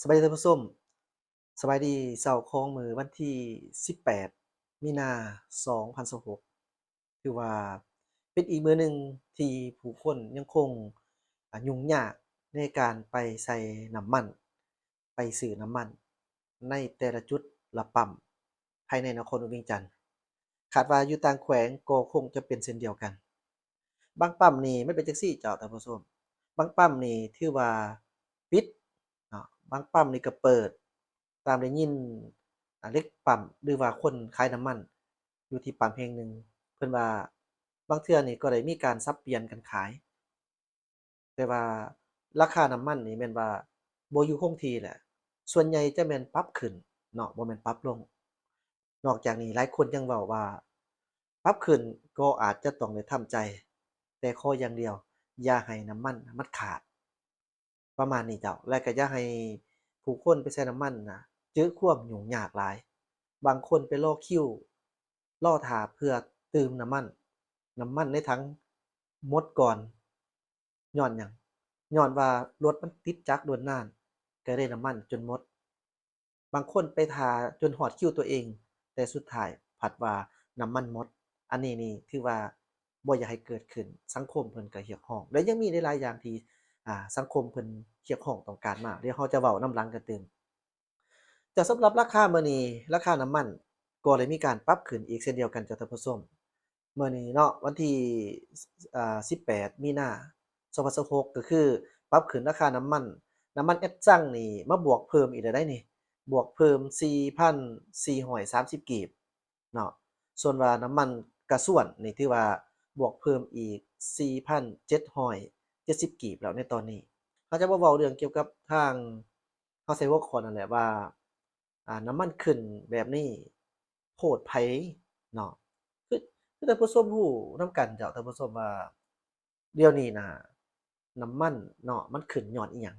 ສະບາຍດີທ່ານຜູ້ຊົມ, ສະບາຍດີເຊົ້າຂອງມື້ວັນທີສິບແປດ ມີນາ ສອງພັນຊາວຫົກ ຖືວ່າເປັນອີກມື້ໜຶ່ງທີ່ຜູ້ຄົນຍັງຄົງ ອາ ຫຍຸ້ງຍາກໃນການໄປໃສ່ນ້ຳມັນ, ໄປຊື້ນ້ຳມັນໃນແຕ່ລະຈຸດລະປ້ຳພາຍໃນນະຄອນຫຼວງວຽງຈັນ. ຄາດວ່າຢູ່ຕ່າງແຂວງກໍຄົງຈະເປັນເຊັ່ນດຽວກັນ. ບາງປ້ຳນີ້ມັນເປັນຈັ່ງຊີ້ເຈົ້າທ່ານຜູ້ຊົມ, ບາງປ້ຳນີ້ຖືວ່າປິດເນາະ, ບາງປ້ຳນີ້ກໍເປີດ. ຕາມໄດ້ຍິນ ອາ ເດັກປ້ຳ ຫຼືວ່າຄົນຂາຍນ້ຳມັນຢູ່ທີ່ປ້ຳແຫ່ງໜຶ່ງ ເພິ່ນວ່າບາງເທື່ອນີ້ກໍໄດ້ມີການສັບປ່ຽນກັນຂາຍ. ແຕ່ວ່າລາຄານ້ຳມັນນີ້ແມ່ນວ່າບໍ່ຢູ່ຄົງທີ່ແຫຼະ, ສ່ວນໃຫຍ່ຈະແມ່ນປັບຂຶ້ນເນາະ, ບໍ່ແມ່ນປັບລົງ. ນອກຈາກນີ້ຫຼາຍຄົນຍັງເວົ້າວ່າ ປັບຂຶ້ນກໍອາດຈະຕ້ອງໄດ້ທຳໃຈ, ແຕ່ຂໍຢ່າງດຽວ ຢ່າໃຫ້ນ້ຳມັນມັນຂາດ ປະມານນີ້ເຈົ້າ. ແລະກໍຢ່າໃຫ້ຜູ້ຄົນໄປໃສ່ນ້ຳມັນນະ ເຈີຄວາມຫຍຸ້ງຍາກຫຼາຍ. ບາງຄົນໄປລໍຄິວ ລໍຖ້າເພື່ອຕື່ມນ້ຳມັນ, ນ້ຳມັນໃນຖັງໝົດກ່ອນ. ຍ້ອນຫຍັງ? ຍ້ອນວ່າລົດມັນຕິດຈັກດົນນານ, ກໍໄດ້ນ້ຳມັນຈົນໝົດ. ບາງຄົນໄປຖ້າຈົນຮອດຄິວຕົວເອງ, ແຕ່ສຸດທ້າຍພັດວ່ານ້ຳມັນໝົດ. ອັນນີ້ນີ້ຖືວ່າບໍ່ຢາກໃຫ້ເກີດຂຶ້ນ, ສັງຄົມເພິ່ນກໍຮຽກຮ້ອງ ແລະຍັງມີຫຼາຍໆຢ່າງທີ່ ອາ ສັງຄົມເພິ່ນຮຽກຮ້ອງຕ້ອງການມາ, ດຽວເຮົາຈະເວົ້ານຳຫຼັງກັນຕື່ມ. ຈາກສຳລັບລາຄາມື້ນີ້, ລາຄານ້ຳມັນກໍໄດ້ມີການປັບຂຶ້ນອີກເຊັ່ນດຽວກັນເຈົ້າທ່ານຜູ້ຊົມ. ມື້ນີ້ເນາະ ວັນທີ ອາ ສິບແປດ ມີນາ ສອງພັນຊາວຫົກ ກໍຄືປັບຂຶ້ນລາຄານ້ຳມັນ, ນ້ຳມັນແອັດຊັງນີ້ມາບວກເພີ່ມອີກແລ້ວໄດ໋ນີ້, ບວກເພີ່ມສີ່ພັນສີ່ຮ້ອຍສາມສິບກີບເນາະ. ສ່ວນວ່ານ້ຳມັນກາຊວນນີ້ຖືວ່າບວກເພີ່ມອີກສີ່ພັນເຈັດຮ້ອຍເຈັດສິບກີບແລ້ວໃນຕອນນີ້. ເຮົາຈະມາເວົ້າເລື່ອງກ່ຽວກັບທາງ ເຮົາໃສ່ຫົວຂໍ້ນັ້ນແຫຼະວ່າ ອາ ນ້ຳມັນຂຶ້ນແບບນີ້ໂພດໃຜເນາະ. ຄື ຄືທ່ານຜູ້ຊົມຮູ້ນຳກັນເຈົ້າ ທ່ານຜູ້ຊົມວ່າ ດຽວນີ້ນະ ນ້ຳມັນເນາະ ມັນຂຶ້ນຍ້ອນອີ່ຫຍັງ?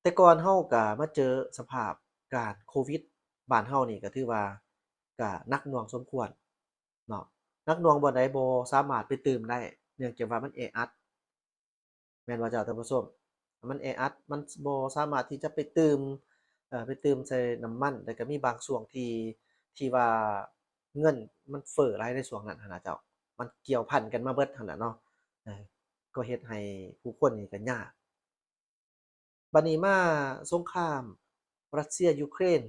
ແຕ່ກ່ອນເຮົາກະມາເຈີສະພາບການໂຄວິດ, ບ້ານເຮົານີ້ກະຖືວ່າກະໜັກໜ່ວງສົມຄວນເນາະ. ໜັກໜ່ວງບ່ອນໃດ? ບໍ່ສາມາດໄປຕື່ມໄດ້ ເນື່ອງຈາກວ່າມັນແອອັດ. ແມ່ນບໍ່ເຈົ້າທ່ານຜູ້ຊົມ? ມັນແອອັດ, ມັນບໍ່ສາມາດທີ່ຈະໄປຕື່ມ ເອີ ໄປຕື່ມໃສ່ນ້ຳມັນ. ແລ້ວກໍມີບາງຊ່ວງທີ່ ທີ່ວ່າເງິນມັນເຟີ້ຫຼາຍໃນຊ່ວງນັ້ນຫັ້ນນະເຈົ້າ, ມັນກ່ຽວພັນກັນມາເບິດຫັ້ນນະເນາະ, ເອີ ກໍເຮັດໃຫ້ຜູ້ຄົນນີ້ກໍຍາກ. ບັດນີ້ມາສົງຄາມຣັດເຊຍ-ຢູເຄຣນ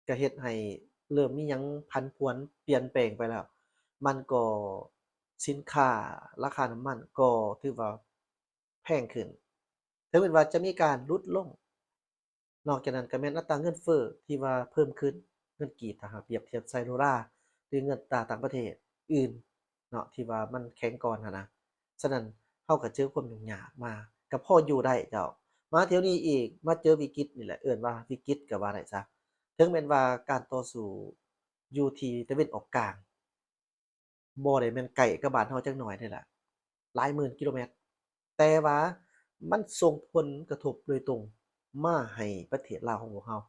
ກໍເຮັດໃຫ້ເລີ່ມມີຫຍັງຜັນຜວນປ່ຽນແປງໄປແລ້ວ. ມັນກໍ ສິນຄ້າ ລາຄານ້ຳມັນກໍຖືວ່າແພງຂຶ້ນ, ເຖິງແມ່ນວ່າຈະມີການຫຼຸດລົງ. ນອກຈາກນັ້ນກໍແມ່ນອັດຕາເງິນເຟີ້ທີ່ວ່າເພີ່ມຂຶ້ນ, ເງິນກີບ ຖ້າຫາກປຽບທຽບໃສ່ໂດລາ ຫຼືເງິນຕາຕ່າງປະເທດອື່ນເນາະ ທີ່ວ່າມັນແຂງກ່ອນຫັ້ນນະ. ສະນັ້ນເຮົາກໍເຈີຄວາມຫຍຸ້ງຍາກມາ ກໍພໍຢູ່ໄດ້ເຈົ້າ. ມາທ່ຽວນີ້ອີກ ມາເຈີວິກິດນີ້ແຫຼະ, ເອີ້ນວ່າວິກິດກໍວ່າໄດ້ຊະ. ເຖິງແມ່ນວ່າການຕໍ່ສູ້ຢູ່ທີ່ຕາເວັນອອກກາງ ບໍ່ໄດ້ແມ່ນໃກ້ກັບບ້ານເຮົາຈັກໜ້ອຍເດ້ລະ, ຫຼາຍໝື່ນກິໂລແມັດ, ແຕ່ວ່າມັນສົ່ງຜົນກະທົບໂດຍຕົງມາໃຫ້ປະເທດລາວຂອງພວກເຮົາ,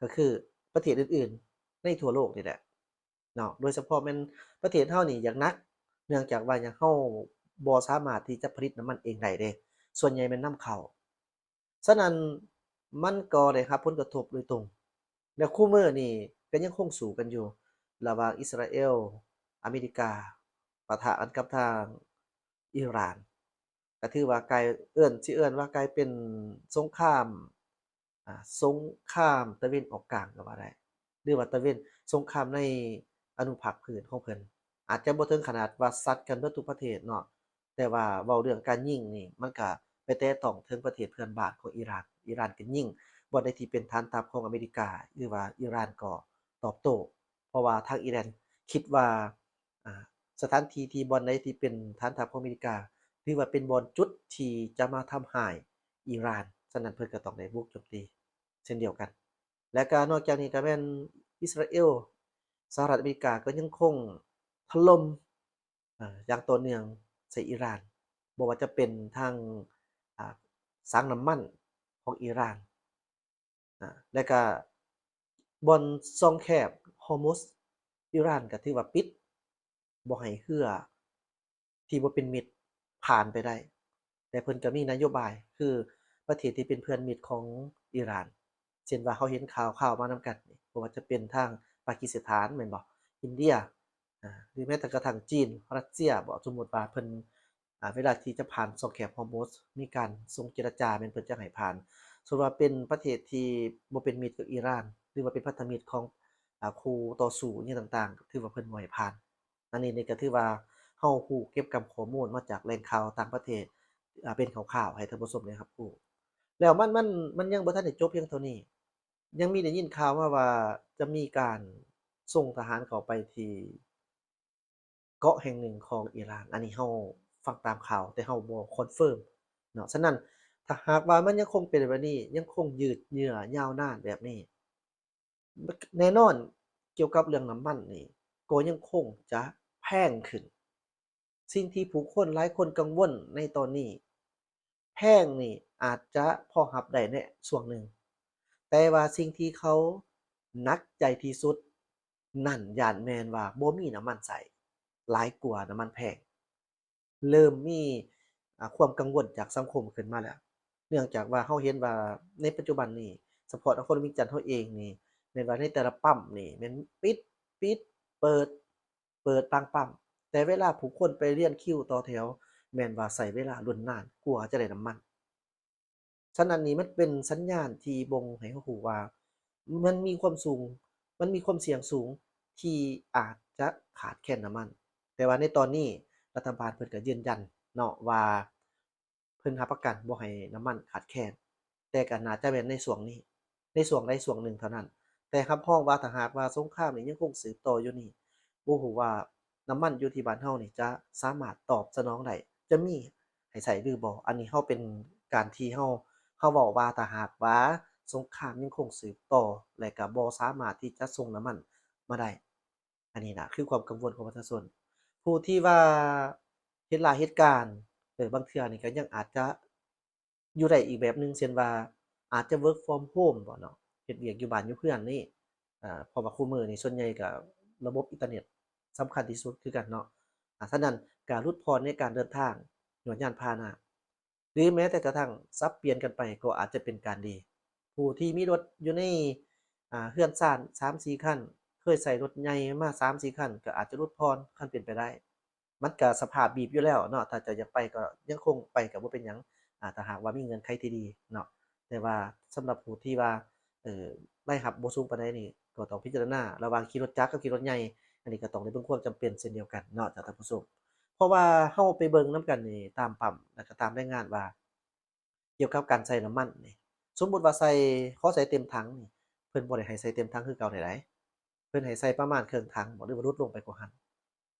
ກໍຄືປະເທດອື່ນໆໃນທົ່ວໂລກນີ້ແຫຼະເນາະ. ໂດຍສະເພາະແມ່ນປະເທດເຮົານີ້ຢາກໜັກ, ເນື່ອງຈາກວ່າຫຍັງ? ເຮົາບໍ່ສາມາດທີ່ຈະຜະລິດນ້ຳມັນເອງໄດ້ເດ້, ສ່ວນໃຫຍ່ແມ່ນນຳເຂົ້າ. ສະນັ້ນມັນກໍໄດ້ຮັບຜົນກະທົບໂດຍຕົງ. ແລະ ຄູ່ມື້ນີ້ກໍຍັງຄົງສູ້ກັນຢູ່ ລະຫວ່າງອິດສະຣາເອວ, ອາເມລິກາ ປະທະກັນກັບທາງອີຣານ, ກໍຖືວ່າກາຍ ເອີ້ນ ຊິເອີ້ນວ່າກາຍເປັນສົງຄາມ ອາ ສົງຄາມຕາເວັນອອກກາງກໍວ່າໄດ້ ຫຼືວ່າຕາເວັນ ສົງຄາມໃນອະນຸພາກພື້ນຂອງເພິ່ນ. ອາດຈະບໍ່ເຖິງຂະໜາດວ່າຊັດກັນເບິດທຸກປະເທດເນາະ, ແຕ່ວ່າເວົ້າເລື່ອງການຍິງນີ້ ມັນກະໄປແຕະຕ້ອງເຖິງປະເທດເພື່ອນບ້ານຂອງອີຣານ. ອີຣານກໍຍິງບ່ອນໃດທີ່ເປັນຖານທັບຂອງອາເມລິກາ ຫຼືວ່າອີຣານກໍຕອບໂຕ້, ເພາະວ່າທາງອີຣານຄິດວ່າ ອາ ສະຖານທີ່ທີ່ບ່ອນໃດທີ່ເປັນຖານທັບຂອງອາເມລິກາ ຖືວ່າເປັນບ່ອນຈຸດທີ່ຈະມາທຳຮ້າຍອີຣານ, ສະນັ້ນເພິ່ນກໍຕ້ອງໄດ້ບຸກໂຈມຕີເຊັ່ນດຽວກັນ. ແລະກະນອກຈາກນີ້ກະແມ່ນອິດສະຣາເອວ, ສະຫະລັດອາເມລິກາກໍຍັງຄົງຖະຫຼົ່ມ ເອີ ຢ່າງຕໍ່ເນື່ອງໃສ່ອີຣານ, ບໍ່ວ່າຈະເປັນທາງ ອາ ສັງນ້ຳມັນຂອງອີຣານ ອາ ແລະກະບ່ອນຊ່ອງແຄບຮອມຸດ ອີຣານກໍຖືວ່າປິດ ບໍ່ໃຫ້ເຮືອທີ່ບໍ່ເປັນມິດຜ່ານໄປໄດ້, ແຕ່ເພິ່ນກໍມີນະໂຍບາຍ ຄື ປະເທດທີ່ເປັນເພື່ອນມິດຂອງອີຣານ ເຊັ່ນວ່າເຮົາເຫັນຂ່າວໆມານຳກັນນີ້ ບໍ່ວ່າຈະເປັນທາງປາກິສຖານແມ່ນບໍ່ ອິນເດຍ ອາ ຫຼືແມ້ແຕ່ກະທັ່ງຈີນ ຣັດເຊຍບໍ ສົມມຸດວ່າເພິ່ນ ອາ ເວລາທີ່ຈະຜ່ານຊ່ອງແຄບຮອຣມຸດ ມີການສົ່ງເຈລະຈາ ແມ່ນເພິ່ນຈະໃຫ້ຜ່ານ. ສົມມຸດວ່າເປັນປະເທດທີ່ບໍ່ເປັນມິດກັບອີຣານ ຫຼືວ່າເປັນພັນທະມິດຂອງ ອາ ຄູ່ຕໍ່ສູ້ຫຍັງຕ່າງໆ ຖືວ່າເພິ່ນບໍ່ໃຫ້ຜ່ານ. ອັນນີ້ນີ້ກໍຖືວ່າເຮົາຮູ້ເກັບກຳຂໍ້ມູນມາຈາກແຫຼ່ງຂ່າວຕ່າງປະເທດ ອາ ເປັນຂ່າວໆ ໃຫ້ທ່ານຜູ້ຊົມໄດ້ຮັບຮູ້. ແລ້ວມັນ ມັນ ມັນຍັງບໍ່ທັນໄດ້ຈົບພຽງເທົ່ານີ້ ຍັງມີໄດ້ຍິນຂ່າວມາວ່າຈະມີການສົ່ງທະຫານເຂົ້າໄປທີ່ເກາະແຫ່ງໜຶ່ງຂອງອີຣານ. ອັນນີ້ເຮົາຟັງຕາມຂ່າວ ແຕ່ເຮົາບໍ່ຄອນເຟີມເນາະ. ສະນັ້ນ ຖ້າຫາກວ່າມັນຍັງຄົງເປັນແບບນີ້ ຍັງຄົງຍືດເຍື້ອຍາວນານແບບນີ້ ແນ່ນອນ ກ່ຽວກັບເລື່ອງນ້ຳມັນນີ້ ກໍຍັງຄົງຈະແພງຂຶ້ນ. ສິ່ງທີ່ຜູ້ຄົນຫຼາຍຄົນກັງວົນໃນຕອນນີ້ ແພງນີ້ອາດຈະພໍຮັບໄດ້ໃນຊ່ວງໜຶ່ງ, ແຕ່ວ່າສິ່ງທີ່ເຂົາໜັກໃຈທີ່ສຸດນັ້ນ ຢ້ານແມ່ນວ່າບໍ່ມີນ້ຳມັນໃຊ້ ຫຼາຍກວ່ານ້ຳມັນແພງ. ເລີ່ມມີ ອາ ຄວາມກັງວົນຈາກສັງຄົມຂຶ້ນມາແລ້ວ ເນື່ອງຈາກວ່າເຮົາເຫັນວ່າໃນປັດຈຸບັນນີ້ ສະເພາະນະຄອນຫຼວງວຽງຈັນເຮົາເອງນີ້ ແມ່ນວ່າໃນແຕ່ລະປ້ຳນີ້ແມ່ນປິດ ປິດ ເປີດ ເປີດບາງປ້ຳ, ແຕ່ເວລາຜູ້ຄົນໄປລຽນຄິວຕໍ່ແຖວ ແມ່ນວ່າໃຊ້ເວລາລຸ້ນນານກວ່າຈະໄດ້ນ້ຳມັນ. ສະນັ້ນນີ້ມັນເປັນສັນຍານທີ່ບົ່ງໃຫ້ເຮົາຮູ້ວ່າ ມັນມີຄວາມສູງ ມັນມີຄວາມສ່ຽງສູງທີ່ອາດຈະຂາດແຄນນ້ຳມັນ. ແຕ່ວ່າໃນຕອນນີ້ລັດຖະບານເພິ່ນກໍຢືນຢັນເນາະວ່າ ເພິ່ນຮັບປະກັນບໍ່ໃຫ້ນ້ຳມັນຂາດແຄນ, ແຕ່ກໍໜ້າຈະແມ່ນໃນຊ່ວງນີ້ ໃນຊ່ວງໃດຊ່ວງໜຶ່ງເທົ່ານັ້ນ. ແຕ່ຮັບຮອງວ່າຖ້າຫາກວ່າສົງຄາມນີ້ຍັງຄົງສືບຕໍ່ຢູ່ນີ້ ບໍ່ຮູ້ວ່ານ້ຳມັນຢູ່ທີ່ບ້ານເຮົານີ້ຈະສາມາດຕອບສະໜອງໄດ້ ຈະມີໃຫ້ໃຊ້ຫຼືບໍ່. ອັນນີ້ເຮົາເປັນການທີ່ເຮົາ ເຮົາເວົ້າວ່າຖ້າຫາກວ່າສົງຄາມຍັງຄົງສືບຕໍ່ ແລະກໍບໍ່ສາມາດທີ່ຈະສົ່ງນ້ຳມັນມາໄດ້. ອັນນີ້ນະຄືຄວາມກັງວົນຂອງປະຊາຊົນ ຜູ້ທີ່ວ່າເຮັດລາເຮັດການ ເອີ ບາງເທື່ອນີ້ກໍຍັງອາດຈະຢູ່ໄດ້ອີກແບບໜຶ່ງ ເຊັ່ນວ່າອາດຈະ work from home ບໍເນາະ ເຮັດວຽກຢູ່ບ້ານຢູ່ເຮືອນນີ້ ເພາະວ່າຄູ່ມື້ນີ້ສ່ວນໃຫຍ່ກໍລະບົບອິນເຕີເນັດສຳຄັນທີ່ສຸດຄືກັນເນາະ. ອາ ສະນັ້ນການຫຼຸດຜ່ອນໃນການເດີນທາງ ຍວດຍານພາຫະນະ ຫຼືແມ້ແຕ່ກະທັ່ງສັບປ່ຽນກັນໄປກໍອາດຈະເປັນການດີ. ຜູ້ທີ່ມີລົດຢູ່ໃນ ອາ ເຮືອນຊານສາມສີ່ຄັນ ເຄີຍໃຊ້ລົດໃຫຍ່ມາສາມສີ່ຄັນ ກໍອາດຈະຫຼຸດຜ່ອນ ຄັນເປັນໄປໄດ້. ມັນກະສະພາບບີບຢູ່ແລ້ວເນາະ ຖ້າເຈົ້າຢາກໄປກໍຍັງຄົງໄປກໍບໍ່ເປັນຫຍັງ ອາ ຖ້າຫາກວ່າມີເງື່ອນໄຂທີ່ດີເນາະ. ແຕ່ວ່າສຳລັບຜູ້ທີ່ວ່າ ເອີ ລາຍຮັບບໍ່ສູງປານໃດນີ້ ກໍຕ້ອງພິຈາລະນາລະຫວ່າງຂີ່ລົດຈັກກັບຂີ່ລົດໃຫຍ່. ອັນນີ້ກໍຕ້ອງໄດ້ເບິ່ງຄວາມຈຳເປັນເຊັ່ນດຽວກັນເນາະ ຈາກທ່ານຜູ້ຊົມ. ເພາະວ່າເຮົາໄປເບິ່ງນຳກັນນີ້ຕາມປ້ຳ ແລ້ວກໍຕາມລາຍງານວ່າ ກ່ຽວກັບການໃສ່ນ້ຳມັນນີ້ ສົມມຸດວ່າໃສ່ ຂໍໃສ່ເຕັມຖັງນີ້ ເພິ່ນບໍ່ໄດ້ໃຫ້ໃສ່ເຕັມຖັງຄືເກົ່າໃດ ເພິ່ນໃຫ້ໃສ່ປະມານເຄິ່ງຖັງບໍ ຫຼືວ່າຫຼຸດລົງໄປກວ່າຫັ້ນ.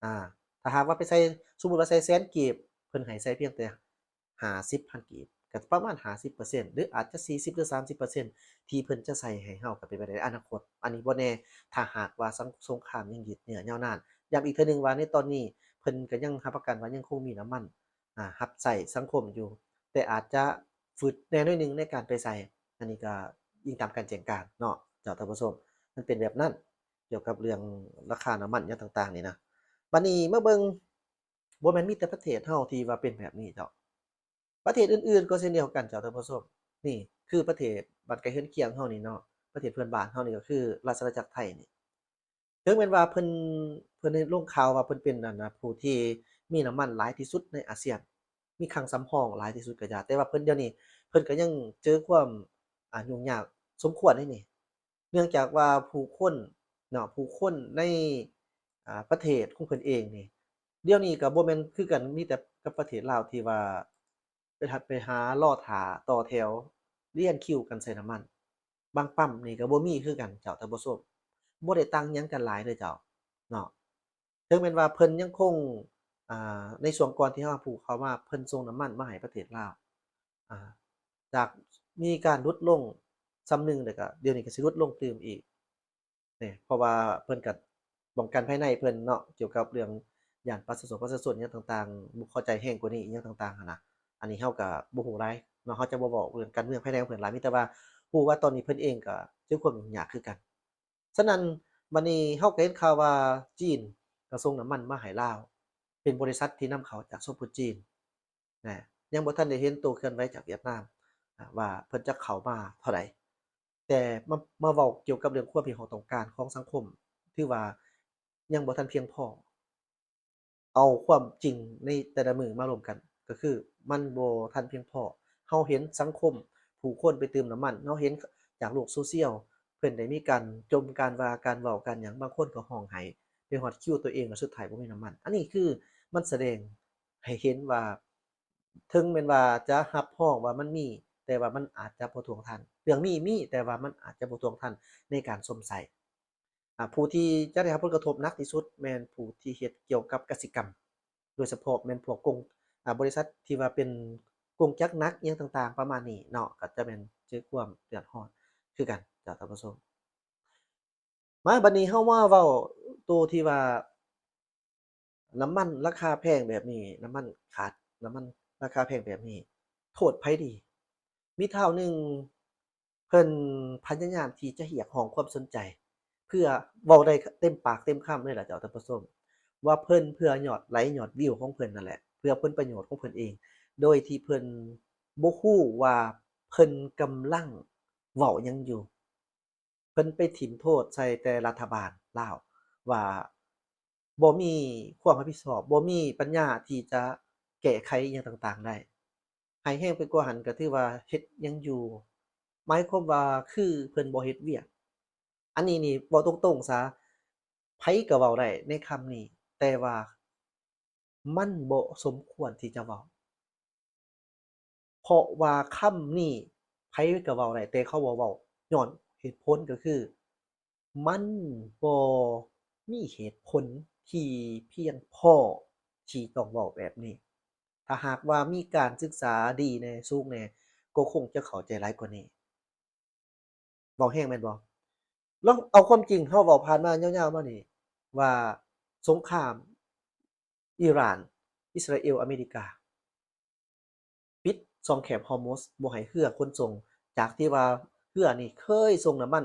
ອາ ຖ້າຫາກວ່າໄປໃສ່ ສົມມຸດວ່າໃສ່ແສນກີບ ເພິ່ນໃຫ້ໃສ່ພຽງແຕ່ຫ້າສິບພັນກີບ ກໍປະມານຫ້າສິບເປີເຊັນ ຫຼືອາດຈະສີ່ສິບ ຫຼືສາມສິບເປີເຊັນ ທີ່ເພິ່ນຈະໃສ່ໃຫ້ເຮົາ ກໍເປັນໄປໄດ້ໃນອະນາຄົດ. ອັນນີ້ບໍ່ແນ່ ຖ້າຫາກວ່າສັງ ສົງຄາມຍັງຍືດເຍື້ອຍາວນານ. ຢ້ຳອີກເທື່ອໜຶ່ງວ່າໃນຕອນນີ້ເພິ່ນກໍຍັງຮັບປະກັນວ່າຍັງຄົງມີນ້ຳມັນ ອາ ຮັບໃຊ້ສັງຄົມຢູ່ ແຕ່ອາດຈະຝືດແດ່ໜ້ອຍໜຶ່ງໃນການໄປໃຊ້. ອັນນີ້ກໍອີງຕາມການແຈ້ງການເນາະ ເຈົ້າທ່ານຜູ້ຊົມ ມັນເປັນແບບນັ້ນ ກ່ຽວກັບເລື່ອງລາຄານ້ຳມັນຫຍັງຕ່າງໆນີ້ນະ. ບັດນີ້ມາເບິ່ງ ບໍ່ແມ່ນມີແຕ່ປະເທດເຮົາທີ່ວ່າເປັນແບບນີ້ເຈົ້າ ປະເທດອື່ນໆກໍເຊັ່ນດຽວກັນເຈົ້າທ່ານຜູ້ຊົມ. ນີ້ຄືປະເທດບ້ານໃກ້ເຮືອນຄຽງເຮົານີ້ເນາະ ປະເທດເພື່ອນບ້ານເຮົານີ້ກໍຄືລາຊະອານາຈັກໄທນີ້ ເຖິງແມ່ນວ່າເພິ່ນ ເພິ່ນໄດ້ລົງຂ່າວວ່າເພິ່ນເປັນ ອັນນະ ຜູ້ທີ່ມີນ້ຳມັນຫຼາຍທີ່ສຸດໃນອາຊຽນ ມີຄັງສຳຮອງຫຼາຍທີ່ສຸດກໍຢ່າ ແຕ່ວ່າເພິ່ນ ດຽວນີ້ເພິ່ນກໍຍັງເຈີຄວາມ ອາ ຫຍຸ້ງຍາກສົມຄວນເດນີ້ ເນື່ອງຈາກວ່າຜູ້ຄົນເນາະ ຜູ້ຄົນໃນ ອາ ປະເທດຂອງເພິ່ນເອງນີ້ ດຽວນີ້ກໍບໍ່ແມ່ນຄືກັນ ມີແຕ່ກັບປະເທດລາວທີ່ວ່າໄປ ໄປຫາລໍຖ້າຕໍ່ແຖວລຽນຄິວກັນໃສ່ນ້ຳມັນ. ບາງປ້ຳນີ້ກໍບໍ່ມີຄືກັນເຈົ້າທ່ານຜູ້ຊົມ ບໍ່ໄດ້ຕ່າງຫຍັງກັນຫຼາຍເດີເຈົ້າເນາະ. ເຖິງແມ່ນວ່າເພິ່ນຍັງຄົງ ອາ ໃນຊ່ວງກ່ອນທີ່ເຮົາຜູ້ເຂົ້າມາ ເພິ່ນສົ່ງນ້ຳມັນມາໃຫ້ປະເທດລາວ ອາ ຈາກມີການຫຼຸດລົງສ່ຳໜຶ່ງ ແລ້ວກໍດຽວນີ້ກໍຊິຫຼຸດລົງຕື່ມອີກ ນີ້ ເພາະວ່າເພິ່ນກໍປ້ອງກັນພາຍໃນເພິ່ນເນາະ ກ່ຽວກັບເລື່ອງຢ້ານປະຊາຊົນ ປະຊາຊົນຫຍັງຕ່າງໆ ບໍ່ເຂົ້າໃຈແຮງກວ່ານີ້ອີ່ຫຍັງຕ່າງໆຫັ້ນນະ. ອັນນີ້ເຮົາກໍບໍ່ຮູ້ຫຼາຍເນາະ ເຮົາຈະບໍ່ເວົ້າເລື່ອງການເມືອງພາຍໃນຂອງເພິ່ນຫຼາຍ ມີແຕ່ວ່າຮູ້ວ່າຕອນນີ້ເພິ່ນເອງກໍເຈີຄວາມຫຍຸ້ງຍາກຄືກັນ. ສະນັ້ນ ບັດນີ້ເຮົາກໍເຫັນຂ່າວວ່າຈີນກໍສົ່ງນ້ຳມັນມາໃຫ້ລາວ ເປັນບໍລິສັດທີ່ນຳເຂົ້າຈາກສປຈີນ ນະ ຍັງບໍ່ທັນໄດ້ເຫັນໂຕເຄື່ອນໄຫວຈາກຫວຽດນາມ. ອາ ວ່າເພິ່ນຈະເຂົ້າມາເທົ່າໃດ, ແຕ່ມາ ມາເວົ້າກ່ຽວກັບເລື່ອງຄວາມທີ່ເຮົາຕ້ອງການຂອງສັງຄົມ ຖືວ່າຍັງບໍ່ທັນພຽງພໍ. ເອົາຄວາມຈິງໃນແຕ່ລະມື້ມາລວມກັນ ກໍຄືມັນບໍ່ທັນພຽງພໍ. ເຮົາເຫັນສັງຄົມຜູ້ຄົນໄປຕື່ມນ້ຳມັນ, ເຮົາເຫັນຈາກໂລກໂຊຊຽວ ເພິ່ນໄດ້ມີການຈົ່ມ ການວ່າ ການເວົ້າ ການຫຍັງ, ບາງຄົນກໍຮ້ອງໄຫ້ໄປຮອດຄິວຕົວເອງ ແລ້ວສຸດທ້າຍບໍ່ມີນ້ຳມັນ. ອັນນີ້ຄືມັນສະແດງໃຫ້ເຫັນວ່າ ເຖິງແມ່ນວ່າຈະຮັບຮອງວ່າມັນມີ ແຕ່ວ່າມັນອາດຈະບໍ່ຖ້ວງທັນ. ເລື່ອງມີມີ ແຕ່ວ່າມັນອາດຈະບໍ່ຖ້ວງທັນໃນການຊົມໃຊ້. ອາ ຜູ້ທີ່ຈະໄດ້ຮັບຜົນກະທົບໜັກທີ່ສຸດແມ່ນຜູ້ທີ່ເຮັດກ່ຽວກັບກະສິກຳ ໂດຍສະເພາະແມ່ນພວກກົງ ອາ ບໍລິສັດທີ່ວ່າເປັນກົງຈັກໜັກ ອີ່ຫຍັງຕ່າງໆ ປະມານນີ້ເນາະ, ກໍຈະແມ່ນເຈີຄວາມເດືອດຮ້ອນຄືກັນເຈົ້າທ່ານຜູ້ຊົມ. ມາບັດນີ້ເຮົາມາເວົ້າໂຕທີ່ວ່າ ນ້ຳມັນລາຄາແພງແບບນີ້, ນ້ຳມັນຂາດ, ນ້ຳມັນລາຄາແພງແບບນີ້ ໂທດໃຜດີ? ມີທ້າວໜຶ່ງ ເພິ່ນພະຍາຍາມທີ່ຈະຮຽກຮ້ອງຄວາມສົນໃຈ ເພື່ອເວົ້າໄດ້ເຕັມປາກເຕັມຄຳເລີຍລະເຈົ້າທ່ານຜູ້ຊົມ ວ່າເພິ່ນເພື່ອຍອດໄລຍອດວິວຂອງເພິ່ນນັ້ນແຫຼະ ເພື່ອຜົນປະໂຫຍດຂອງເພິ່ນເອງ ໂດຍທີ່ເພິ່ນບໍ່ຮູ້ວ່າເພິ່ນກຳລັງເວົ້າຫຍັງຢູ່. ເພິ່ນໄປຖິ້ມໂທດໃສ່ແຕ່ລັດຖະບານລາວວ່າ ບໍ່ມີຄວາມຮັບຜິດຊອບ, ບໍ່ມີປັນຍາທີ່ຈະແກ້ໄຂອີ່ຫຍັງຕ່າງໆໄດ້. ຮ້າຍແຮງໄປກວ່າຫັ້ນກໍຖືວ່າເຮັດຫຍັງຢູ່, ໝາຍຄວາມວ່າຄືເພິ່ນບໍ່ເຮັດວຽກ. ອັນນີ້ນີ້ເວົ້າຕົງໆຊະ, ໃຜກໍເວົ້າໄດ້ໃນຄຳນີ້, ແຕ່ວ່າມັນບໍ່ສົມຄວນທີ່ຈະເວົ້າ. ເພາະວ່າຄຳນີ້ໃຜກໍເວົ້າໄດ້, ແຕ່ເຂົາບໍ່ເວົ້າ ຍ້ອນເຫດຜົນກໍຄື ມັນບໍ່ມີເຫດຜົນທີ່ພຽງພໍທີ່ຕ້ອງເວົ້າແບບນີ້. ຖ້າຫາກວ່າມີການສຶກສາດີແດ່, ສູງແດ່, ກໍຄົງຈະເຂົ້າໃຈຫຼາຍກວ່ານີ້. ເວົ້າແຮງແມ່ນບໍ່? ລອງເອົາຄວາມຈິງ ເຮົາເວົ້າຜ່ານມາຍາວໆມານີ້ ວ່າສົງຄາມອີຣານ, ອິດສະຣາເອວ, ອາເມລິກາ ປິດຊ່ອງແຄບຮອຣມຸດ ບໍ່ໃຫ້ເຮືອຂົນສົ່ງ, ຈາກທີ່ວ່າເຮືອນີ້ເຄີຍສົ່ງນ້ຳມັນ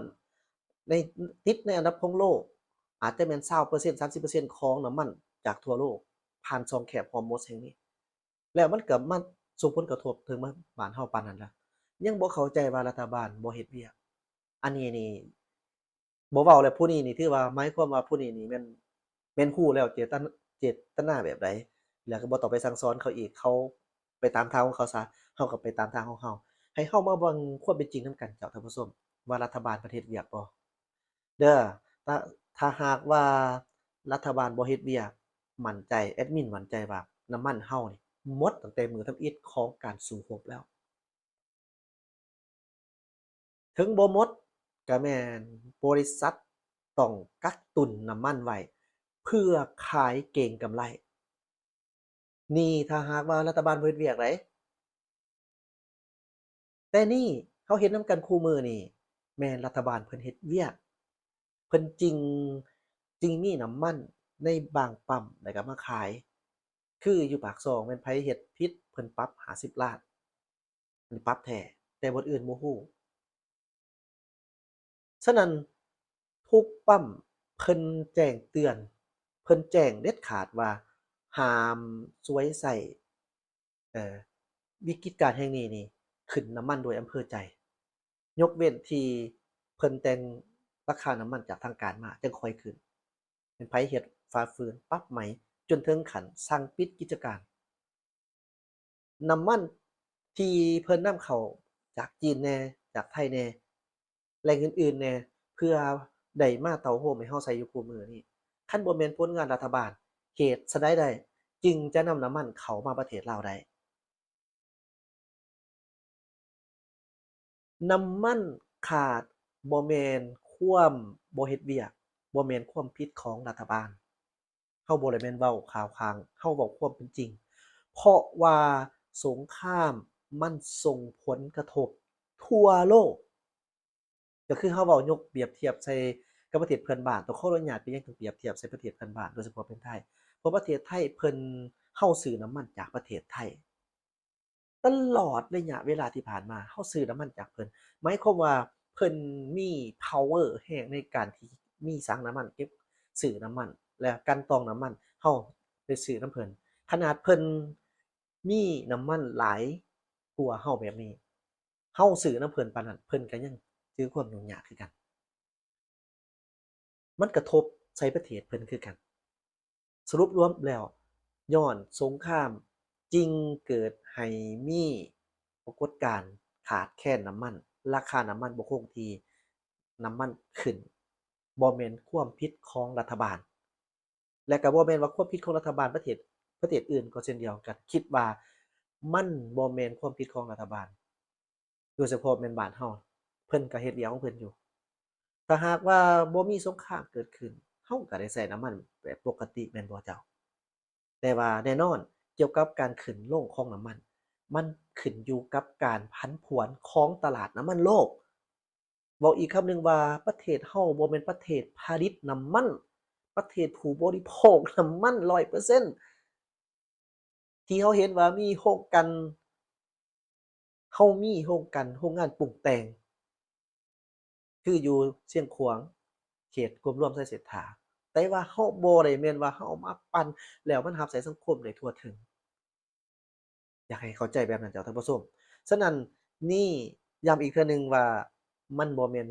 ໃນ ຕິດໃນອັນດັບຂອງໂລກ ອາດຈະແມ່ນຊາວເປີເຊັນ ສາມສິບເປີເຊັນຂອງນ້ຳມັນຈາກທົ່ວໂລກ ຜ່ານຊ່ອງແຄບຮອຣມຸດແຫ່ງນີ້. ແລ້ວມັນກໍມາສົ່ງຜົນກະທົບເຖິງມາບ້ານເຮົາປານນັ້ນລະ ຍັງບໍ່ເຂົ້າໃຈວ່າລັດຖະບານບໍ່ເຮັດວຽກ. ອັນນີ້ນີ້ບໍ່ເວົ້າແລ້ວ ຜູ້ນີ້ນີ້ຖືວ່າ ໝາຍຄວາມວ່າຜູ້ນີ້ນີ້ແມ່ນ ແມ່ນຮູ້ແລ້ວເຈດຕະ ເຈດຕະນາແບບໃດ ແລ້ວກໍບໍ່ຕ້ອງໄປສັ່ງສອນເຂົາອີກ, ເຂົາໄປຕາມທາງຂອງເຂົາຊະ, ເຮົາກໍໄປຕາມທາງຂອງເຮົາ. ໃຫ້ເຮົາມາເບິ່ງຄວາມເປັນຈິງນຳກັນເຈົ້າທ່ານຜູ້ຊົມ ວ່າລັດຖະບານເພິ່ນເຮັດວຽກບໍ່. ເດີ ຖ້າ ຖ້າຫາກວ່າລັດຖະບານບໍ່ເຮັດວຽກ, ໝັ້ນໃຈ, ແອດມິນໝັ້ນໃຈວ່ານ້ຳມັນເຮົານີ້ໝົດຕັ້ງແຕ່ມື້ທຳອິດຂອງການສູ້ຮົບແລ້ວ. ເຖິງບໍ່ໝົດ, ກະແມ່ນບໍລິສັດຕ້ອງກັກຕຸນນ້ຳມັນໄວ້ ເພື່ອຂາຍເກັງກຳໄລ. ນີ້ຖ້າຫາກວ່າລັດຖະບານບໍ່ເຮັດວຽກໃດ. ແຕ່ນີ້ເຮົາເຫັນນຳກັນຄູ່ມື້ນີ້ ແມ່ນລັດຖະບານເພິ່ນເຮັດວຽກ, ເພິ່ນຈຶ່ງ ຈຶ່ງມີນ້ຳມັນໃນບາງປ້ຳ ແລ້ວກໍມາຂາຍ. ຄືຢູ່ປາກຊ່ອງ ແມ່ນໃຜເຮັດຜິດ ເພິ່ນປັບຫ້າສິບລ້ານ, ອັນນີ້ປັບແທ້, ແຕ່ບ່ອນອື່ນບໍ່ຮູ້. ສະນັ້ນ ທຸກປ້ຳເພິ່ນແຈ້ງເຕືອນ, ເພິ່ນແຈ້ງເດັດຂາດວ່າຫ້າມສວຍໃຊ້ ເອີ ວິກິດການແຫ່ງນີ້ນີ້ ຂຶ້ນນ້ຳມັນໂດຍອຳເພີໃຈ, ຍົກເວັ້ນທີ່ເພິ່ນແຈ້ງລາຄານ້ຳມັນຈາກທາງການມາ ຈັ່ງຄ່ອຍຂຶ້ນ. ແມ່ນໃຜເຮັດຝ່າຝືນ ປັບໃໝຈົນເຖິງຂັ້ນສັ່ງປິດກິດຈະການ. ນ້ຳມັນທີ່ເພິ່ນນຳເຂົ້າຈາກຈີນແດ່, ຈາກໄທແດ່, ແຫຼ່ງອື່ນໆແດ່ ເພື່ອໄດ້ມາເຕົ້າໂຮມໃຫ້ເຮົາໃຊ້ຢູ່ຄູ່ມື້ນີ້. ຄັນບໍ່ແມ່ນຜົນງານລັດຖະບານ, ເຫດສະໃດໃດຈຶ່ງຈະນຳນ້ຳມັນເຂົ້າມາປະເທດລາວໄດ້? ນ້ຳມັນຂາດບໍ່ແມ່ນຄວາມບໍ່ເຮັດວຽກ, ບໍ່ແມ່ນຄວາມຜິດຂອງລັດຖະບານ. ເຮົາບໍ່ໄດ້ແມ່ນເວົ້າຂ່າວຂ້າງ, ເຮົາເວົ້າຄວາມເປັນຈິງ. ເພາະວ່າສົງຄາມມັນສົ່ງຜົນກະທົບທົ່ວໂລກ. ກໍຄືເຮົາເວົ້າຍົກປຽບທຽບໃສ່ກັບປະເທດເພື່ອນບ້ານ, ຕ້ອງຂໍອະນຸຍາດເປັນຫຍັງຕ້ອງປຽບທຽບໃສ່ປະເທດເພື່ອນບ້ານ, ໂດຍສະເພາະເປັນໄທ. ເພາະປະເທດໄທເພິ່ນ, ເຮົາຊື້ນ້ຳມັນຈາກປະເທດໄທ. ຕະຫຼອດໄລຍະເວລາທີ່ຜ່ານມາ ເຮົາຊື້ນ້ຳມັນຈາກເພິ່ນ. ໝາຍຄວາມວ່າເພິ່ນມີພາວເວີແຮງໃນການທີ່ມີສັງນ້ຳມັນ, ເກັບຊື້ນ້ຳມັນ ແລະ ກັ່ນຕອງນ້ຳມັນ ເຮົາໄປຊື້ນຳເພິ່ນ. ຂະໜາດເພິ່ນມີນ້ຳມັນຫຼາຍກວ່າເຮົາແບບນີ້, ເຮົາຊື້ນຳເພິ່ນປານນັ້ນ ເພິ່ນກໍຍັງເຈີຄວາມຫຍຸ້ງຍາກຄືກັນ. ມັນກະທົບໃສ່ປະເທດເພິ່ນຄືກັນ. ສະຫຼຸບລວມແລ້ວ ຍ້ອນສົງຄາມຈຶ່ງເກີດໃຫ້ມີປາກົດການຂາດແຄນນ້ຳມັນ, ລາຄານ້ຳມັນບໍ່ຄົງທີ່, ນ້ຳມັນຂຶ້ນ, ບໍ່ແມ່ນຄວາມຜິດຂອງລັດຖະບານ ແລະ ກໍບໍ່ແມ່ນວ່າຄວາມຜິດຂອງລັດຖະບານ. ປະເທດ, ປະເທດອື່ນກໍເຊັ່ນດຽວກັນ, ຄິດວ່າມັນບໍ່ແມ່ນຄວາມຜິດຂອງລັດຖະບານ. ໂດຍສະເພາະແມ່ນບ້ານເຮົາ, ເພິ່ນກໍເຮັດວຽກຂອງເພິ່ນຢູ່. ຖ້າຫາກວ່າບໍ່ມີສົງຄາມເກີດຂຶ້ນ, ເຮົາກໍໄດ້ໃຊ້ນ້ຳມັນແບບປົກກະຕິແມ່ນບໍ່ເຈົ້າ? ແຕ່ວ່າແນ່ນອນ, ກ່ຽວກັບການຂຶ້ນລົງຂອງນ້ຳມັນ, ມັນຂຶ້ນຢູ່ກັບການຜັນຜວນຂອງຕະຫຼາດນ້ຳມັນໂລກ. ເວົ້າອີກຄຳໜຶ່ງວ່າ ປະເທດເຮົາບໍ່ແມ່ນປະເທດຜະລິດນ້ຳມັນ, ປະເທດຜູ້ບໍລິໂພກນ້ຳມັນຮ້ອຍເປີເຊັນ. ທີ່ເຮົາເຫັນວ່າມີໂຮງກັ່ນ, ເຮົາມີໂຮງກັ່ນ, ໂຮງງານປຸງແຕ່ງ ຄືຢູ່ຊຽງຂວາງ, ເຂດກວມລວມໄຊເສດຖາ, ແຕ່ວ່າເຮົາບໍ່ໄດ້ແມ່ນວ່າເຮົາເອົາມາປັ່ນແລ້ວມັນຮັບໃຊ້ສັງຄົມໄດ້ທົ່ວເຖິງ. ຢາກໃຫ້ເຂົ້າໃຈແບບນັ້ນເຈົ້າທ່ານຜູ້ຊົມ. ສະນັ້ນນີ້ ຢ້ຳອີກເທື່ອໜຶ່ງວ່າ ມັນບໍ່ແມ່ນ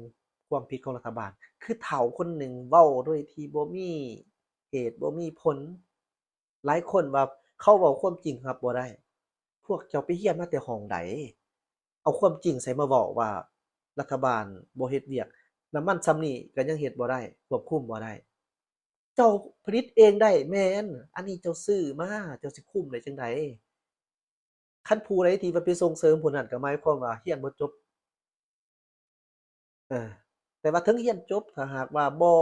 ຄວາມຜິດຂອງລັດຖະບານ. ຄືທ້າວຄົນໜຶ່ງເວົ້າໂດຍທີ່ບໍ່ມີເຫດບໍ່ມີຜົນ. ຫຼາຍຄົນວ່າເຂົາເວົ້າຄວາມຈິງຮັບບໍ່ໄດ້. ພວກເຈົ້າໄປຮຽນມາແຕ່ຫ້ອງໃດ? ເອົາຄວາມຈິງໃສ່ມາເວົ້າວ່າລັດຖະບານບໍ່ເຮັດວຽກ, ນ້ຳມັນຊ່ຳນີ້ກໍຍັງເຮັດບໍ່ໄດ້, ຄວບຄຸມບໍ່ໄດ້. ເຈົ້າຜະລິດເອງໄດ້ແມ່ນ, ອັນນີ້ເຈົ້າຊື້ມາ, ເຈົ້າຊິຄຸມໄດ້ຈັ່ງໃດ? ຄັນຜູ້ໃດທີ່ວ່າໄປສົ່ງເສີມຜູ້ນັ້ນ ກໍໝາຍຄວາມວ່າຮຽນບໍ່ຈົບ. ເອີ ແຕ່ວ່າເຖິງຮຽນຈົບ, ຖ້າຫາກວ່າບໍ່,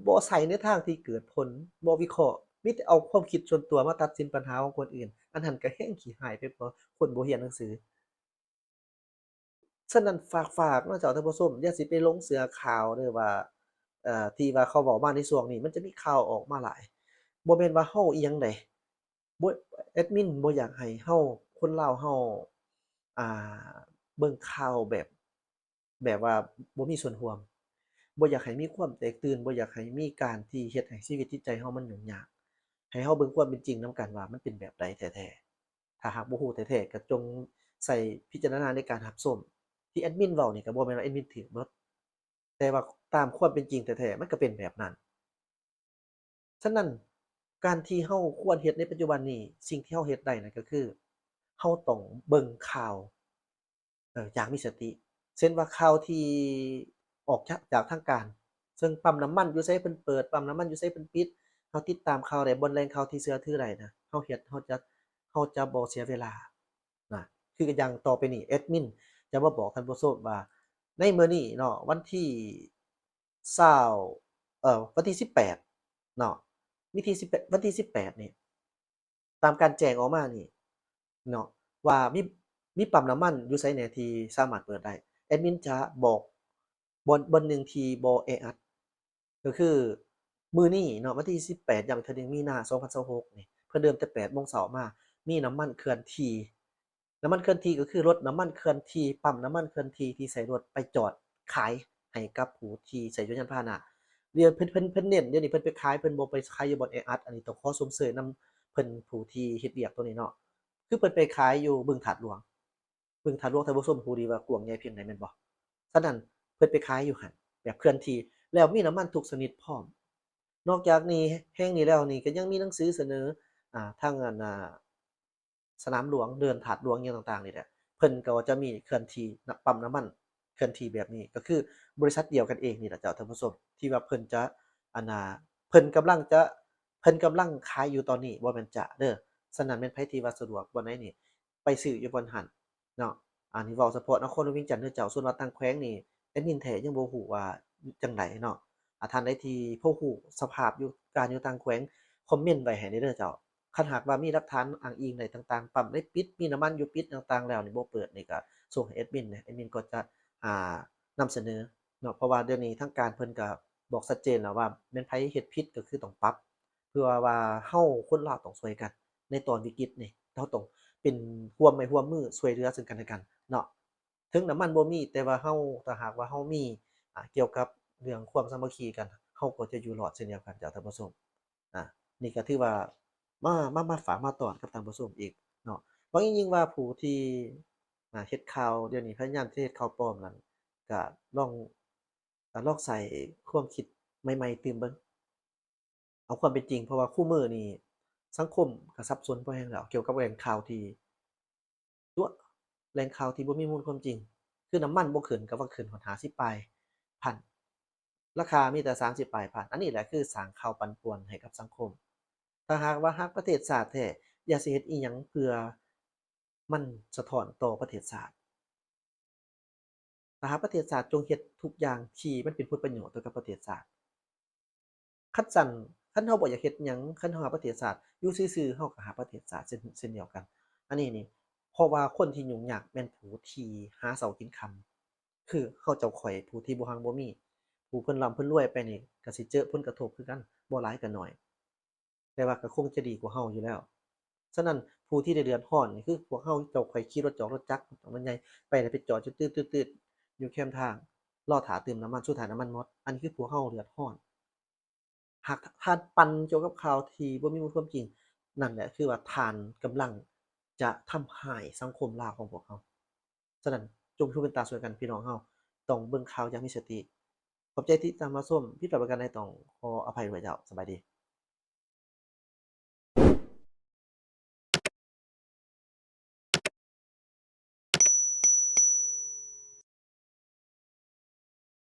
ບໍ່ໃຊ້ໃນທາງທີ່ເກີດຜົນ, ບໍ່ວິເຄາະ, ມີແຕ່ເອົາຄວາມຄິດສ່ວນຕົວມາຕັດສິນບັນຫາຂອງຄົນອື່ນ, ອັນນັ້ນກໍແຮ່ງຂີ້ຮ້າຍໄປກວ່າຄົນບໍ່ຮຽນໜັງສື. ສະນັ້ນຝາກ, ຝາກເນາະເຈົ້າທ່ານຜູ້ຊົມ, ຢ່າຊິໄປຫຼົງເຊື່ອຂ່າວເດີວ່າ ເອີ ທີ່ວ່າເຂົາເວົ້າມາໃນຊ່ວງນີ້ ມັນຈະມີຂ່າວອອກມາຫຼາຍ. ບໍ່ແມ່ນວ່າເຮົາອີຫຍັງໃດ, ບໍ່, ແອດມິນບໍ່ຢາກໃຫ້ເຮົາ, ຄົນລາວເຮົາ, ອ່າ, ເບິ່ງຂ່າວແບບ, ແບບວ່າບໍ່ມີສ່ວນຮ່ວມ, ບໍ່ຢາກໃຫ້ມີຄວາມແຕກຕື່ນ, ບໍ່ຢາກໃຫ້ມີການທີ່ເຮັດໃຫ້ຊີວິດຈິດໃຈເຮົາມັນຫຍຸ້ງຍາກ. ໃຫ້ເຮົາເບິ່ງຄວາມເປັນຈິງນຳກັນວ່າມັນເປັນແບບໃດແທ້ໆ. ຖ້າຫາກບໍ່ຮູ້ແທ້ໆ ກໍຈົ່ງໃສ່ພິຈາລະນາໃນການຮັບຊົມ. ທີ່ແອດມິນເວົ້ານີ້ກໍບໍ່ແມ່ນວ່າແອດມິນຖືກເບິດ, ແຕ່ວ່າຕາມຄວາມເປັນຈິງແທ້ໆ ມັນກໍເປັນແບບນັ້ນ. ສະນັ້ນ ການທີ່ເຮົາຄວນເຮັດໃນປັດຈຸບັນນີ້, ສິ່ງທີ່ເຮົາເຮັດໄດ້ນັ້ນກໍຄື ເຮົາຕ້ອງເບິ່ງຂ່າວ ເອີ ຢ່າງມີສະຕິ. ເຊັ່ນວ່າຂ່າວທີ່ອອກຈາກ, ຈາກທາງການ, ເຊິ່ງປ້ຳນ້ຳມັນຢູ່ໃສເພິ່ນເປີດ, ປ້ຳນ້ຳມັນຢູ່ໃສເພິ່ນປິດ, ເຮົາຕິດຕາມຂ່າວໄດ້, ບ່ອນແຫຼ່ງຂ່າວທີ່ເຊື່ອຖືໄດ້ນະ, ເຮົາເຮັດ, ເຮົາຈະ, ເຮົາຈະບໍ່ເສຍເວລານະ. ຄືຢ່າງຕໍ່ໄປນີ້ ແອດມິນຈະມາບອກທ່ານຜູ້ຊົມວ່າ ໃນມື້ນີ້ເນາະ, ວັນທີຊາວ, ເອີ, ວັນທີສິບແປດເນາະ, ມີທີສິບແປດ, ວັນທີສິບແປດນີ້ ຕາມການແຈ້ງອອກມານີ້ເນາະ ວ່າມີ, ມີປ້ຳນ້ຳມັນຢູ່ໃສແດ່ທີ່ສາມາດເປີດໄດ້. ແອດມິນຈະບອກບ່ອນ, ບ່ອນໜຶ່ງທີ່ບໍ່ແອອັດ ກໍຄືມື້ນີ້ເນາະ, ວັນທີສິບແປດ ຢ້ຳອີກເທື່ອໜຶ່ງ ມີນາ ສອງພັນຊາວຫົກນີ້ ເພິ່ນເລີ່ມແຕ່ແປດໂມງເຊົ້າມາ, ມີນ້ຳມັນເຄື່ອນທີ່. ນ້ຳມັນເຄື່ອນທີ່ກໍຄືລົດນ້ຳມັນເຄື່ອນທີ່, ປ້ຳນ້ຳມັນເຄື່ອນທີ່ ທີ່ໃສ່ລົດໄປຈອດຂາຍໃຫ້ກັບຜູ້ທີ່ໃຊ້ຍົນຍານພາຫະນະ. ດຽວເພິ່ນ, ເພິ່ນ, ເພິ່ນເນັ້ນ, ດຽວນີ້ເພິ່ນໄປຂາຍ, ເພິ່ນບໍ່ໄປຂາຍຢູ່ບ່ອນແອອັດ. ອັນນີ້ຕ້ອງຂໍຊົມເຊີຍນຳເພິ່ນ, ຜູ້ທີ່ເຮັດວຽກໂຕນີ້ເນາະ. ຄືເພິ່ນໄປຂາຍຢູ່ບຶງທາດຫຼວງ, ບຶງທາດຫຼວງ ທ່ານຜູ້ຊົມຮູ້ດີວ່າກວ້າງໃຫຍ່ພຽງໃດແມ່ນບໍ່? ສະນັ້ນເພິ່ນໄປຂາຍຢູ່ຫັ້ນແບບເຄື່ອນທີ່ ແລ້ວມີນ້ຳມັນທຸກຊະນິດພ້ອມ. ນອກຈາກນີ້ ແຫ່ງນີ້ແລ້ວນີ້ ກໍຍັງມີໜັງສືສະເໜີ, ອ່າ, ທາງອັນ, ອ່າ, ສະໜາມຫຼວງ, ເດີ່ນທາດຫຼວງ ຫຍັງຕ່າງໆນີ້ແຫຼະ, ເພິ່ນກໍຈະມີເຄື່ອນທີ່ ປ້ຳນ້ຳມັນເຄື່ອນທີ່ແບບນີ້ ກໍຄືບໍລິສັດດຽວກັນເອງນີ້ແຫຼະເຈົ້າທ່ານຜູ້ຊົມ ທີ່ວ່າເພິ່ນຈະ ອັນນ່າ ເພິ່ນກຳລັງຈະ ເພິ່ນກຳລັງຂາຍຢູ່ຕອນນີ້ ບໍ່ແມ່ນຈະເດີ. ສະນັ້ນແມ່ນໃຜທີ່ວ່າສະດວກບ່ອນໃດນີ້ ໄປຊື້ຢູ່ບ່ອນຫັ້ນເນາະ. ອັນນີ້ເວົ້າສະເພາະນະຄອນຫຼວງວຽງຈັນເດີເຈົ້າ, ສ່ວນວ່າຕ່າງແຂວງນີ້ ແອດມິນແທ້ຍັງບໍ່ຮູ້ວ່າຈັ່ງໃດເນາະ. ອາ ທ່ານໃດທີ່ພໍຮູ້ສະພາບຢູ່ ການຢູ່ຕ່າງແຂວງ ຄອມເມັນໄວ້ໃຫ້ແດ່ເດີເຈົ້າ. ຄັນຫາກວ່າມີຫຼັກຖານອ້າງອີງໃດຕ່າງໆ, ປ້ຳໃດປິດ, ມີນ້ຳມັນຢູ່ປິດຕ່າງໆແລ້ວນີ້ ບໍ່ເປີດນີ້ ກໍສົ່ງໃຫ້ແອດມິນແດ່, ແອດມິນກໍຈະ ອ່າ ນຳສະເໜີເນາະ. ເພາະວ່າດຽວນີ້ທາງການເພິ່ນກໍບອກຊັດເຈນແລ້ວວ່າ ແມ່ນໃຜເຮັດຜິດກໍຄືຕ້ອງປັບ, ເພື່ອວ່າເຮົາຄົນລາວຕ້ອງຊ່ວຍກັນໃນຕອນວິກິດນີ້, ເຮົາຕ້ອງເປັນຮ່ວມໄມ້ຮ່ວມມືຊ່ວຍເຫຼືອເຊິ່ງກັນແລະກັນເນາະ. ເຖິງນ້ຳມັນບໍ່ມີ, ແຕ່ວ່າເຮົາ ຖ້າຫາກວ່າເຮົາມີ ອ່າ ກ່ຽວກັບເລື່ອງຄວາມສາມັກຄີກັນ, ເຮົາກໍຈະຢູ່ລອດເຊັ່ນດຽວກັນເຈົ້າທ່ານຜູ້ຊົມ. ອ່າ ນີ້ກໍຖືວ່າມາ ມາ ມາຝາກມາຕ້ອນກັບທ່ານຜູ້ຊົມອີກເນາະ. ຫວັງຢ່າງຍິ່ງວ່າຜູ້ທີ່ ອ່າ ເຮັດຂ່າວ ດຽວນີ້ພະຍາຍາມຈະເຮັດຂ່າວປອມນັ້ນ ກະລອງ ກະລອງໃສ່ຄວາມຄິດໃໝ່ໆຕື່ມເບິ່ງ ເອົາຄວາມເປັນຈິງ ເພາະວ່າຄູ່ມື້ນີ້ສັງຄົມກະສັບສົນພໍແຮງແລ້ວ ກ່ຽວກັບແຫຼ່ງຂ່າວທີ່ຕົວະ ແຫຼ່ງຂ່າວທີ່ບໍ່ມີມູນຄວາມຈິງ ຄືນ້ຳມັນບໍ່ຂຶ້ນ ກະວ່າຂຶ້ນຮອດຫ້າສິບປາຍພັນ ລາຄາມີແຕ່ສາມສິບປາຍພັນ. ອັນນີ້ແຫຼະຄືສ້າງຂ່າວປັ່ນປ່ວນໃຫ້ກັບສັງຄົມ. ຖ້າຫາກວ່າຮັກປະເທດຊາດແທ້ ຢາກຊິເຮັດອີ່ຫຍັງເພື່ອມັນສະທ້ອນຕໍ່ປະເທດຊາດ. ຖ້າຫາກປະເທດຊາດ ຈົ່ງເຮັດທຸກຢ່າງທີ່ມັນເປັນຜົນປະໂຫຍດຕໍ່ກັບປະເທດຊາດ. ຄັນຊັ້ນ ຄັນເຮົາບໍ່ຢາກເຮັດຫຍັງ ຄັນເຮົາຮັກປະເທດຊາດ ຢູ່ຊື່ໆ ເຮົາກະຮັກປະເທດຊາດເຊັ່ນ ເຊັ່ນດຽວກັນ. ອັນນີ້ນີ້ ເພາະວ່າຄົນທີ່ຫຍຸ້ງຍາກແມ່ນຜູ້ທີ່ຫາເຊົ້າກິນຄ່ຳ ຄືເຮົາເຈົ້າຂ້ອຍ ຜູ້ທີ່ບໍ່ຮັ່ງບໍ່ມີ ຜູ້ເພິ່ນລ່ຳເພິ່ນລວຍໄປນີ້ ກະຊິເຈີຜົນກະທົບຄືກັນ ບໍ່ຫຼາຍກະໜ້ອຍ ແຕ່ວ່າກະຄົງຈະດີກວ່າເຮົາຢູ່ແລ້ວ. ສະນັ້ນ ຜູ້ທີ່ໄດ້ເດືອດຮ້ອນນີ້ຄືພວກເຮົາເຈົ້າຂ້ອຍ ຂີ່ລົດຈອກລົດຈັກ ລົດໃຫຍ່ ໄປແລ້ວໄປຈອດຢູ່ຕື້ດໆໆ ຢູ່ແຄມທາງ ລໍຖ້າເຕີມນ້ຳມັນ ສຸດທ້າຍນ້ຳມັນໝົດ ອັນນີ້ຄືພວກເຮົາເດືອດຮ້ອນ. ຫາກທ່ານປັ່ນກ່ຽວກັບຂ່າວທີ່ບໍ່ມີມູນຄວາມຈິງ ນັ້ນແຫຼະຄືວ່າທ່ານກຳລັງຈະທຳຮ້າຍສັງຄົມລາວຂອງພວກເຮົາ. ສະນັ້ນ ຈົ່ງເປັນຫູເປັນຕາຊ່ວຍກັນ ພີ່ນ້ອງເຮົາ ຕ້ອງເບິ່ງຂ່າວຢ່າງມີສະຕິ. ຂອບໃຈທີ່ຕິດຕາມຮັບຊົມ ຜິດພາດປະການໃດຕ້ອງຂໍອະໄພດ້ວຍເຈົ້າ. ສະບາຍດີ.